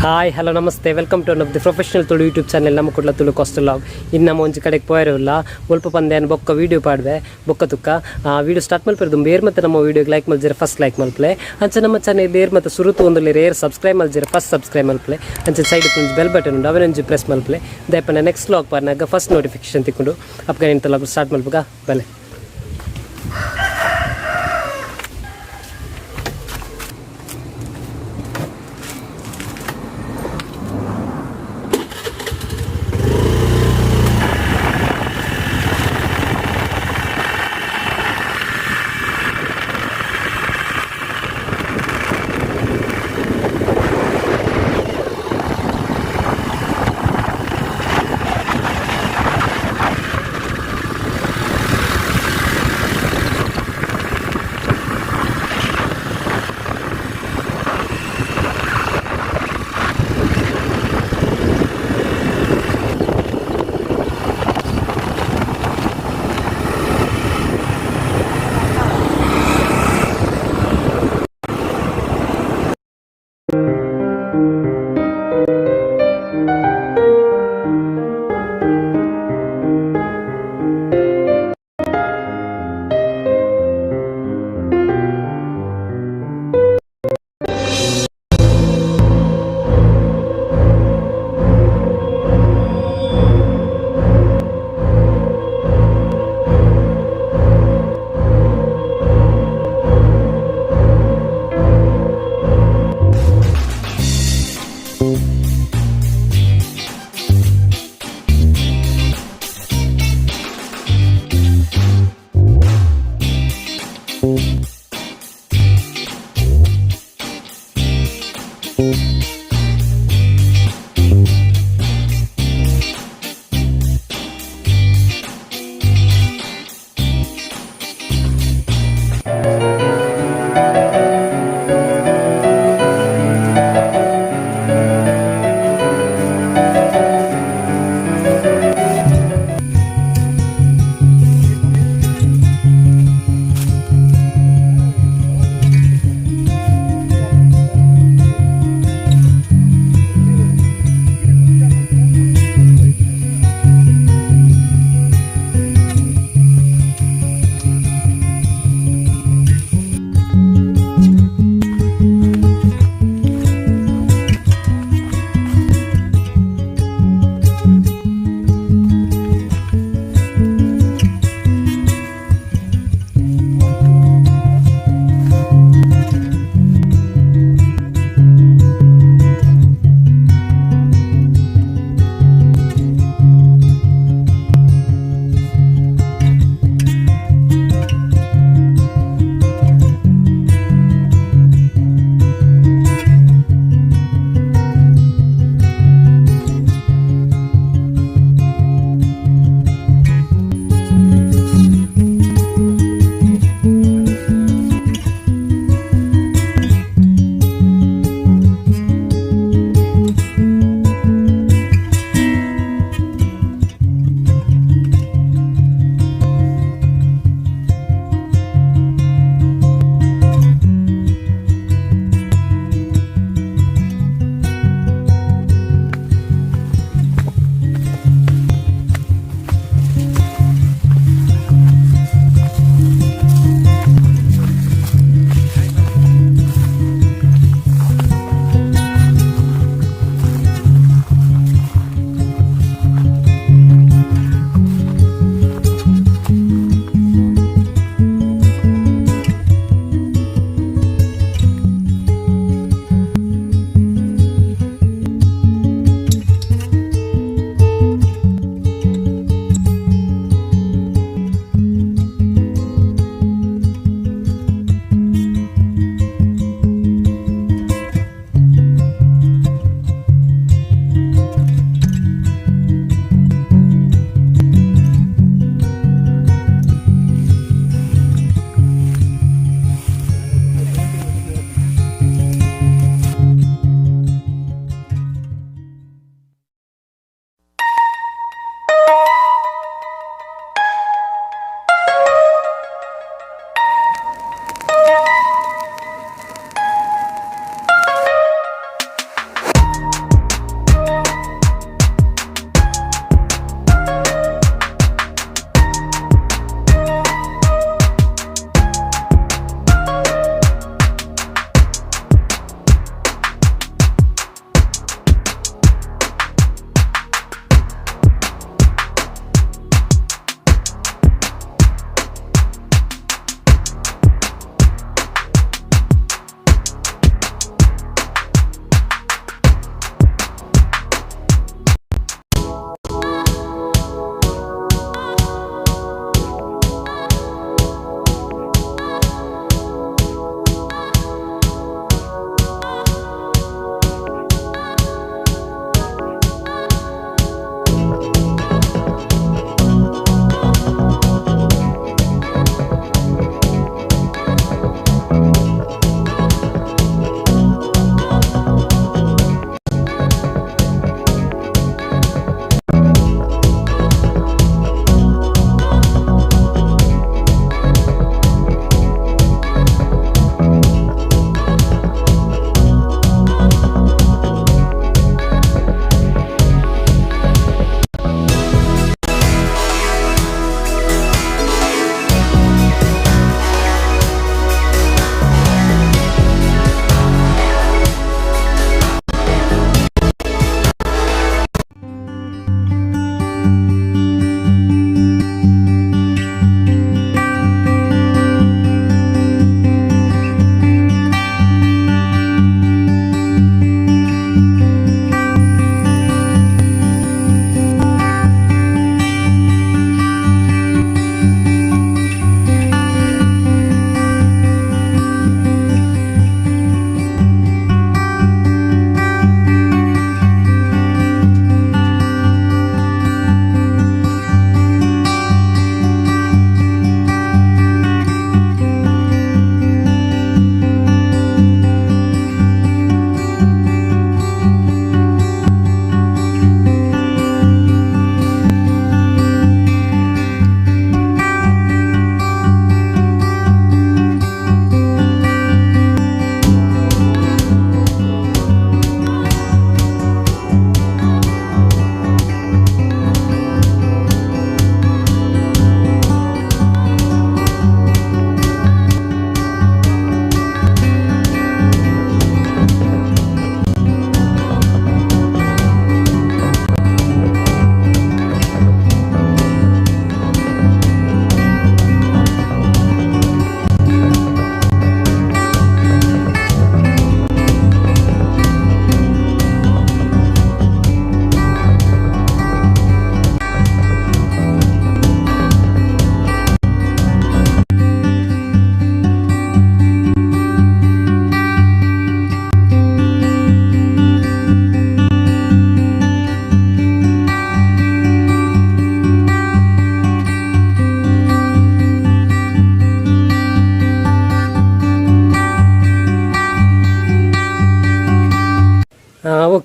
Hi hello namaste, welcome to one of the professional Tulu YouTube channel ನಮ್ಮ Kudla Tulu coastal vlog. ಇನ್ನು ನಮ್ಮ ಒಂಜಿ ಕಡೆಗೆ ಪೋಯಿರಲ್ಲ ಒಲ್ಪ ಪಂದೆ ಬೊಕ್ಕ ವೀಡಿಯೋ ಪಾಡ್ವೆ ಬೊಕ್ಕ ತುಕ್ಕ. ವೀಡಿಯೋ ಸ್ಟಾರ್ಟ್ ಮಲ್ಪೆರ್ ಬೇರ್ ಮತ್ತೆ ನಮ್ಮ ವೀಡಿಯೋಗೆ ಲೈಕ್ ಮಲ್ಜಿರ ಫಸ್ಟ್ ಲೈಕ್ ಮಲ್ಪಲೆ. ಅಂಚ ನಮ್ಮ ಚಾನೆಲ್ ಏರ್ ಮತ್ತೆ ಸುರುತು ಒಂದು ಏರ್ ಸಬ್ಸ್ಕ್ರೈಬ್ ಮಲ್ಜಿರ ಫಸ್ಟ್ ಸಬ್ಸ್ಕ್ರೈಬ್ ಮಲ್ಪಲೆ. ಅಂಚ ಸೈಡ್ ಒಂಜಿ ಬೆಲ್ ಬಟನ್ ಉಂಡು, ಅವನೊಂಜಿ ಪ್ರೆಸ್ ಮಲ್ಪಲೆ. ದಯಪನ ನೆಕ್ಸ್ಟ್ ವ್ಲಾಗ್ ಪಾರ್ನಾಗ ಫಸ್ಟ್ ನೋಟಿಫಿಕೇಶನ್ ತಿಕ್ಕೊಂಡು. ಅಪ್ಪ ಎಂತ ಸ್ಟಾರ್ಟ್ ಮಲ್ಪಗ ಬಲೆ.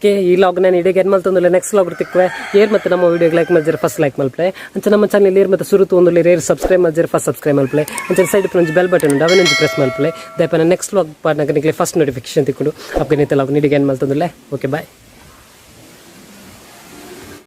ಓಕೆ, ಈ ವ್ಲಾಗ್ ನಾನು ಇಡೀ ಎಂಡ್ ಮಲ್ತೊಂದುಲ್ಲೆ. ನೆಕ್ಸ್ಟ್ ವ್ಲಾಗ್ ತಿಕ್ಕುವೆ. ಏರ್ ಮತ್ತೆ ನಮ್ಮ ವಿಡಿಯೋ ಲೈಕ್ ಮಲ್ಜರ್ ಫಸ್ಟ್ ಲೈಕ್ ಮಲ್ಪಲೆ. ಅಂಚ ನಮ್ಮ ಚಾನಲ್ ಏರ್ ಮತ್ತೆ ಸುರು ತೂವೊಂದುಲ್ಲೆರ್, ಏರ್ ಸಬ್ಸ್ಕ್ರೈಬ್ ಮಲ್ಜರ್ ಫಸ್ಟ್ ಸಬ್ಸ್ಕ್ರೈಬ್ ಮಲ್ಪಲೆ. ಅಂಚ ಸೈಡ್ ಒಂಜಿ ಬೆಲ್ ಬಟನ್ ಉಂಡು, ಅವೆನ್ ಒಂಜಿ ಪ್ರೆಸ್ ಮಲ್ಪಲೆ. ದಯಪನ ನೆಕ್ಸ್ಟ್ ವ್ಲಾಗ್ ಪಾಡ್ನಗ ನಿಕ್ಲೆ ಫಸ್ಟ್ ನೋಟಿಫಿಕೇಶನ್ ತಿಕ್ಕುಂಡು. ಅಪ್ಪ ನಿತ್ತೆ ವ್ಲಾಗ್ ಇಡೆಗ್ ಎಂಡ್ ಮಲ್ತೊಂದುಲ್ಲೆ. Okay, bye.